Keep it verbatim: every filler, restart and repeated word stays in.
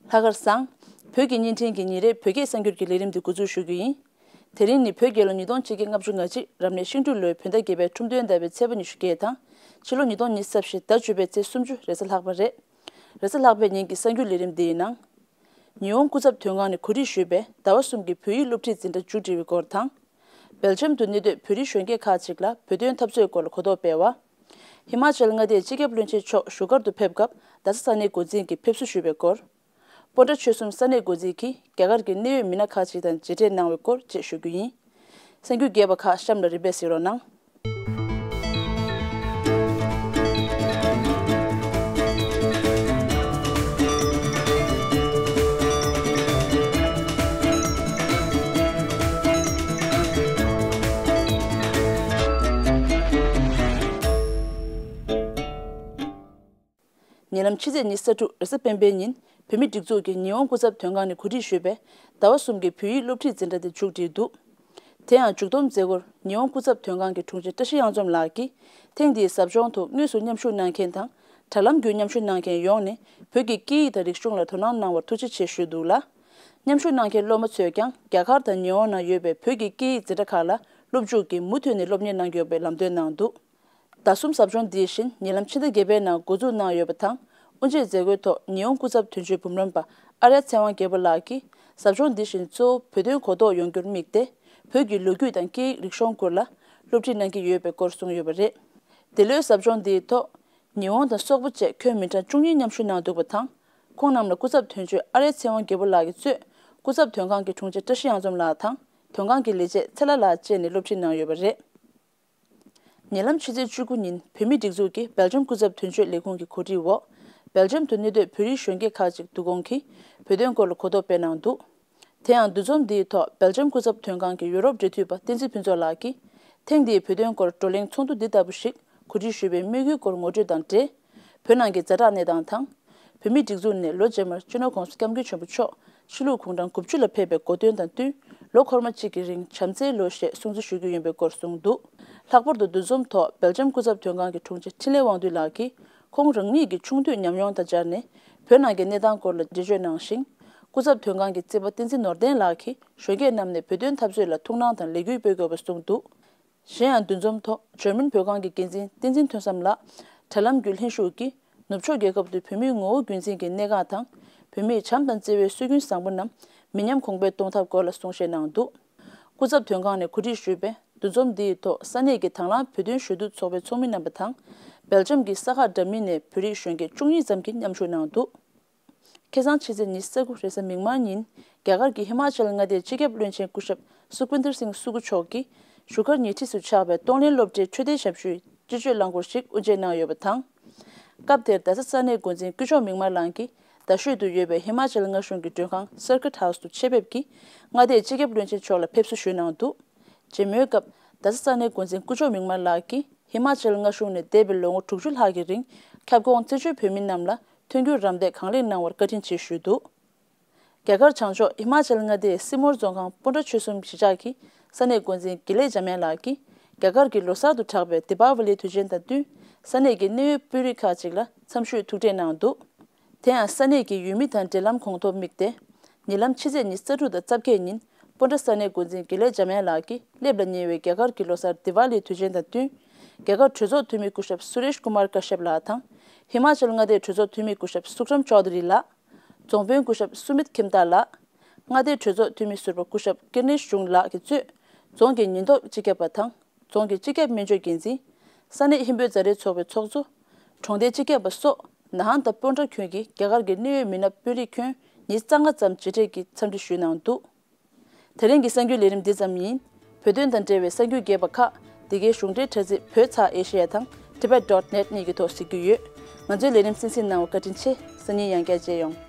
ལྷག་དཀར་བཟང་། བོད་ཀྱི་བརྙན་འཕྲིན་གྱི་ཉིན་རེའི་བོད་སྐད་གསར་འགྱུར་གྱི་ལས་རིམ་འདི་འགོ་འཛུགས་ཞུ་རྒྱུ་ཡིན། དེ་རིང་ནི་བོད་རྒྱལ་ལོ་ཉིས་སྟོང་ཆིག་བརྒྱ་ལྔ་བཅུ་ང་གཅིག་རབ་གནས་ཤིང་འབྲུག་ལོའི་བོད་ཟླ་བརྒྱད་པའི་ཁྲུམས་སྟོན་ཟླ་བའི་ཚེས་པ་ཉི་ཤུ་བརྒྱད་དང་། ཕྱི་ལོ་ཉིས་སྟོང་ཉི་ཤུ་རྩ་བཞི་ཟླ་བཅུ་པའི་ཚེས་སུམ་ཅུ་རེས་གཟའ་ལྷག་པ་རེད། རེས་གཟའ་ལྷག་པའི་ཉིན་གྱི་གསར་འགྱུར་ལས་རིམ་འདིའི་ནང་། ཉི་ཧོང་སྐུ་ཚབ་དོན་ཁང་ནས་གོ་སྒྲིག་ཞུས་པའི་ཟླ་བ་གསུམ་གྱི་བོད་ཡིག་སློབ་ཁྲིད་འཛིན་གྲྭ་མཇུག་སྒྲིལ་བའི་སྐོར་དང་། སྦེལ་ཇམ་དུ་གནས་སྡོད་བོད་རིགས་གཞོན་སྐྱེས་ཁག་ཅིག་ལ་བོད་དོན་འཐབ་རྩོད་སྐོར་ལ་གོ་རྟོགས་སྤེལ་བ། ཧི་མ་ཅལ་མངའ་སྡེའི་སྤྱི་ཁྱབ་བློན་ཆེན་མཆོག་བཞུགས་སྒར་དུ་ཕེབས་སྐབས་རྡ་ས་ས་གནས་འགོ་འཛིན་གྱིས་ཕེབས་བསུ་ཞུས་པའི་སྐོར། སྤོན་ཊ་ཆོལ་གསུམ་ས་གནས་འགོ་འཛིན་གྱིས་རྒྱ་གར་གྱི་གནད་ཡོད་མི་སྣ་ཁག་ཅིག་དང་མཇལ་འཕྲད་གནང་བའི་སྐོར་བཅས་ཞུ་རྒྱུ་ཡིན། གསར་འགྱུར་རྒྱས་པ་ཁག་གཤམ་ལ་རིམ་པས་གཟིགས་རོགས་གནང་། ཉེ་ལམ་ཕྱི་ཚེས་ཉི་ཤུ་རྩ་དྲུག་རེས་གཟའ་སྤེན་པའི་ཉིན་བོད་མིའི་སྒྲིག་འཛུགས་ཀྱི་ཉི་ཧོང་སྐུ་ཚབ་དོན་ཁང་ནས་གོ་སྒྲིག་ཞུས་པའི་ཟླ་བ་གསུམ་གྱི་བོད་ཡིག་སློབ་ཁྲིད་འཛིན་གྲྭ་དེ་མཇུག་བསྒྲིལ་འདུག་དེ་ཡང་མཇུག་བསྡོམས་མཛད་སྒོར་ཉི་ཧོང་སྐུ་ཚབ་དོན་ཁང་གི་དྲུང་ཆེ་བཀྲ་ཤིས་གཡང་འཛོམས་ལགས་ཀྱིས་ཐེངས་འདིའི་ཟབ་སྦྱོང་ཐོག་དངོས་སུ་མཉམ་ཞུགས་གནང་མཁན་དང་དྲ་ལམ་བརྒྱུད་མཉམ་ཞུགས་གནང་མཁན་ཡོངས་ནས་བོད་ཀྱི་སྐད་ཡིག་དང་རིག་གཞུང་ལ་དོ་སྣང་གནང་བར་ཐུགས་རྗེ་ཆེ་ཞུས་འདུག་ལ། མཉམ་ཞུགས་གནང་མཁན་སློབ་མ་ཚོས་ཀྱང་རྒྱ་གར་དང་ཉི་ཧོང་ནང་ཡོད་པའི་བོད་ཀྱི་སྐད་ཡིག་འཛིན་གྲྭ་ཁག་ལ་སློབ་འཇུག་གིས་མུ་མཐུད་ནས་སློབ་གཉེར་གནང་གི་ཡོད་པའི་ལམ་སྟོན་གནང་འདུག་ཟླ་གསུམ་ཟབ་སྦྱོང་འདིའི་བཞིན་ཉེ་ལམ་ཕྱི་ཟླ་བརྒྱད་པའི་ནང་འགོ་འཛུགས་གནང་ཡོད་པ་དང་། དབུ་འབྱེད་མཛད་སྒོའི་ཐོག་ཉི་ཧོང་སྐུ་ཚབ་དོན་གཅོད་འབུམ་རམས་པ་ཨརྱ་ཚེ་དབང་རྒྱལ་པོ་ལགས་ཀྱིས་ཟབ་སྦྱོང་འདི་བཞིན་གཙོ་བོ་བོད་དོན་གོ་རྟོགས་ཡོང་རྒྱུར་དམིགས་ཏེ། བོད་ཀྱི་ལོ་རྒྱུས་དང་སྐད་ཡིག་རིག་གཞུང་སྐོར་ལ་སློབ་ཁྲིད་གནང་གི་ཡོད་པའི་སྐོར་གསུངས་ཡོད་པ་རེད། འདི་ལོའི་ཟབ་སྦྱོང་འདིའི་ཐོག་ཉི་ཧོང་དང་སོག་པོ་བཅས་ཁྱོན་མི་གྲངས་བཅུ་གཉིས་མཉམ་ཞུགས་གནང་འདུག་པ་དང་། ཁོང་རྣམས་ལ་སྐུ་ཚབ་དོན་གཅོད་ཨརྱ་ཚེ་དབང་རྒྱལ་པོ་ལགས་ཀྱིས་གཙོས་སྐུ་ཚབ་དོན་ཁང་གི་དྲུང་ཆེ་བཀྲ་ཤིས་གཡང་འཛོམས་ལགས་དང་། དོན་ཁང་གི་ལས་བྱེད་ཚེ་ལྷ་ལགས་བཅས་ནས་སློབ་ཁྲིད་གནང་ཡོད་པ་རེད། ཉེ་ལམ་ཕྱི་ཚེས་བཅུ་དགུ་ཉིན་བོད་མིའི་སྒྲིག་འཛུགས་ཀྱི་སྦེལ་ཇམ་སྐུ་ཚབ་དོན་གཅོད་ལས་ཁུངས་ཀྱི་གོ་སྒྲིག་འོག་སྦེལ་ཇམ་དུ་གནས་སྡོད་བོད་རིགས་གཞོན་སྐྱེས་ཁག་ཅིག་བསྡུ་སྐོང་གིས་བོད་དོན་སྐོར་ལ་གོ་རྟོགས་སྤེལ་གནང་འདུག་དེ་ཡང་འདུ་འཛོམས་འདིའི་ཐོག་སྦེལ་ཇམ་སྐུ་ཚབ་དོན་ཁང་གི་ཡུ་རོབ་འབྲེལ་མཐུད་པ་བསྟན་འཛིན་ཕུན་ཚོགས་ལགས་ཀྱིས་ཐེངས་འདིའི་བོད་དོན་སྐོར་བགྲོ་གླེང་ཚོགས་འདུ་འདི་ལྟ་བུ་ཞིག་གོ་སྒྲིག་ཞུས་པའི་དམིགས་ཡུལ་སྐོར་ངོ་སྤྲོད་དང་འབྲེལ། བོད་ནང་གི་ཛ་དྲག་གནས་སྟངས་དང་། བོད་མིའི་སྒྲིག་འཛུགས་ནས་ལོ་རྗེས་མར་སྤྱི་ནོར་༸གོང་ས་༸སྐྱབས་མགོན་ཆེན་པོ་མཆོག་ཕྱི་ལུགས་དགུང་གྲངས་དགུ་བཅུ་ལ་ཕེབས་པའི་གོ་སྟོན་དང་བསྟུན། ལོ་འཁོར་མ་གཅིག་གི་རིང་བྱམས་བརྩེའི་ལོ་ཞེས་སྲུང་བརྩི་ཞུ་རྒྱུ་ཡིན་པའི་སྐོར་གསུངས་འདུག་ལྷག་པར་དུ་འདུ་འཛོམས་ཐོག་སྦེལ་ཇམ་སྐུ་ཚབ་དོན་ཁང་གི་དྲུང་ཆེ་འཕྲིན་ལས་དབང་འདུས་ལགས་ཀྱིས་ཁོང་རང་ཉིད་ཀྱི་ཆུང་དུས་ཉམས་མྱོང་དང་སྦྱར་ནས་བོད་ནང་གི་གནས་སྟངས་སྐོར་ལ་འགྲེལ་བརྗོད་གནང་ཞིང་། སྐུ་ཚབ་དོན་ཁང་གི་རྩིས་པ་བསྟན་འཛིན་ནོར་ལྡན་ལགས་ཀྱིས་གཞོན་སྐྱེས་རྣམས་ནས་བོད་དོན་འཐབ་རྩོད་ལ་ཐུགས་སྣང་དང་ལས་འགུལ་སྤེལ་དགོས་པ་གསུངས་འདུག་གཞན་ཡང་འདུ་འཛོམས་ཐོག་འཇར་མན་བོད་ཁང་གི་འགན་འཛིན་བསྟན་འཛིན་ཐོན་བཟང་ལགས་དྲ་ལམ་བརྒྱུད་ལྷན་ཞུགས་ཀྱིས་ནུབ་ཕྱོགས་རྒྱལ་ཁབ་ཏུ་བོད་མིའི་ངོ་བོ་རྒྱུན་འཛིན་གྱི་གནད་འགག་དང་། བོད་མིས་བྱམས་དང་བརྩེ་བའི་སྲོལ་རྒྱུན་བཟང་པོ་རྣམས་མི་ཉམས་གོང་འཕེལ་གཏོང་ཐབས་སྐོར་ལ་གསུང་བཤད་གནང་འདུག་སྐུ་ཚབ་དོན་ཁང་ནས་གོ་སྒྲིག་ཞུས་པའི་འདུ་འཛོམས་འདིའི་ཐོག་ས་གནས་ཀྱི་དང་བླངས་བོད་དོན་ཞུ་གཏུག་ཚོགས་པའི་ཚོགས་མི་རྣམ་པ་དང་། སྦེལ་ཇམ་གྱི་ས་ཁག་འདྲ་མིན་ནས་བོད་རིགས་གཞོན་སྐྱེས་བཅུ་གཉིས་ཙམ་གྱིས་མཉམ་ཞུགས་གནང་འདུག་ཁ་སང་ཕྱི་ཚེས་ཉི་ཤུ་རྩ་དགུ་རེས་གཟའ་མིག་དམར་ཉིན་རྒྱ་གར་གྱི་ཧི་མ་ཅལ་མངའ་སྡེའི་སྤྱི་ཁྱབ་བློན་ཆེན་སྐུ་ཞབས་སུཁ་བིན་དར་སིང་སུ་ཁུ་མཆོག་གིས་བཞུགས་སྒར་ཉེ་འཁྲིས་སུ་ཆགས་པའི་གཏོང་ལེན་སློབ་གྲྭའི་འཕྲོད་བསྟེན་ཞབས་ཞུའི་སྤྱི་སྤྱོད་རླངས་འཁོར་ཞིག་དབུ་འབྱེད་གནང་ཡོད་པ་དང་། སྐབས་དེར་རྡ་ས་ས་གནས་འགོ་འཛིན་སྐུ་ཞབས་མིག་དམར་ལགས་ཀྱིས་རྡ་ཤོད་དུ་ཡོད་པའི་ཧི་མ་ཅལ་མངའ་གཞུང་གི་མགྲོན་ཁང་Circuit House དུ་ཆེད་ཕེབས་ཀྱིས་མངའ་སྡེའི་སྤྱི་ཁྱབ་བློན་ཆེན་མཆོག་ལ་ཕེབས་བསུ་ཞུས་གནང་འདུག་མཇལ་མོལ་སྐབས་རྡ་ས་ས་གནས་འགོ་འཛིན་སྐུ་ཞབས་མིག་དམར་ལགས་ཀྱིས་ཧི་མ་ཅལ་མངའ་གཞུང་ནས་འདས་པའི་ལོ་ངོ་དྲུག་ཅུ་ལྷག་གི་རིང་ཁྱབ་ཁོངས་བཙན་བྱོལ་བོད་མི་རྣམས་ལ་མཐུན་འགྱུར་རམ་འདེགས་གང་ལེགས་གནང་བར་བཀའ་དྲིན་ཆེ་ཞུས་འདུག་རྒྱ་གར་བྱང་ཕྱོགས་ཧི་མ་ཅལ་མངའ་སྡེའི་སི་མོར་རྫོང་ཁང་སྤོན་ཊ་ཆོལ་གསུམ་གཞིས་ཆགས་ཀྱི་ས་གནས་འགོ་འཛིན་དགེ་ལེགས་འཇམ་དབྱངས་ལགས་ཀྱིས་རྒྱ་གར་གྱི་ལོ་གསར་དུ་གྲགས་པའི་དི་པ་ཝ་ལིའི་དུས་ཆེན་དང་བསྟུན། ས་གནས་ཀྱི་གནད་ཡོད་དཔོན་རིགས་ཁག་ཅིག་ལ་འཚམས་ཞུས་ཐུག་འཕྲད་གནང་འདུག་དེ་ཡང་ས་གནས་ཀྱི་ཡུལ་མི་དང་འབྲེལ་ལམ་གོང་མཐོར་དམིགས་ཏེ། ཉེ་ལམ་ཕྱི་ཚེས་ཉི་ཤུ་རྩ་དྲུག་དང་རྩ་བརྒྱད་ཉིན་སྤོན་ཊ་ས་གནས་འགོ་འཛིན་དགེ་ལེགས་འཇམ་དབྱངས་ལགས་ཀྱིས་སླེབས་ལ་ཉེ་བའི་རྒྱ་གར་གྱི་ལོ་གསར་དི་ཝ་ལིའི་དུས་ཆེན་དང་བསྟུན། རྒྱ་གར་གྲོས་ཚོགས་འཐུས་མི་སྐུ་ཞབས་སུ་རེཤ་ཀུ་མར་ཀ་ཤབ་ལགས་དང་། ཧི་མ་ཅལ་མངའ་སྡེའི་གྲོས་ཚོགས་འཐུས་མི་སྐུ་ཞབས་སུག་རམ་ཅོ་དྷ་རི་ལགས། རྫོང་དཔོན་སྐུ་ཞབས་སུ་མིད་ཁྱིམ་བདག་ལགས། མངའ་སྡེའི་གྲོས་ཚོགས་འཐུས་མི་ཟུར་པ་སྐུ་ཞབས་ཀིར་ནེཤ་ཇུང་ལགས་ཀྱིས་གཙོས། རྫོང་གི་ཉེན་རྟོག་སྤྱི་ཁྱབ་པ་དང་། རྫོང་གི་སྤྱི་ཁྱབ་སྨན་བཅོས་འགན་འཛིན། ས་གནས་ཧིན་བོད་མཛའ་འབྲེལ་ཚོགས་པའི་ཚོགས་གཙོ། གྲོང་སྡེའི་སྤྱི་ཁྱབ་པ་སོགས་ན་ཧང་དང་སྤོན་ཊ་ཁུལ་གྱི་རྒྱ་གར་གྱི་གནད་ཡོད་མི་སྣ་དཔོན་རིགས་ཁྱོན་ཉི་ཤུ་རྩ་ལྔ་ཙམ་མཇལ་འཕྲད་ཀྱིས་འཚམས་འདྲི་ཞུས་གནང་འདུག་དེ་རིང་གི་གསར་འགྱུར་ལས་རིམ་འདི་ཙམ་ཡིན། བོད་དོན་དང་འབྲེལ་བའི་གསར་འགྱུར་རྒྱས་པ་ཁག་འདི་གའི་གཞུང་འབྲེལ་དྲ་ཚིགས་བོད་ཚགས་ཨེ་ཤེ་ཡ་དང་Tibet dot net གཉིས་ཀྱི་ཐོག་གཟིགས་རྒྱུ་ཡོད། ང་ཚོའི་ལས་རིམ་གསན་གཟིགས་གནང་བར་བཀའ་དྲིན་ཆེ། སང་ཉིན་ཡང་བསྐྱར་མཇལ་ཡོང་།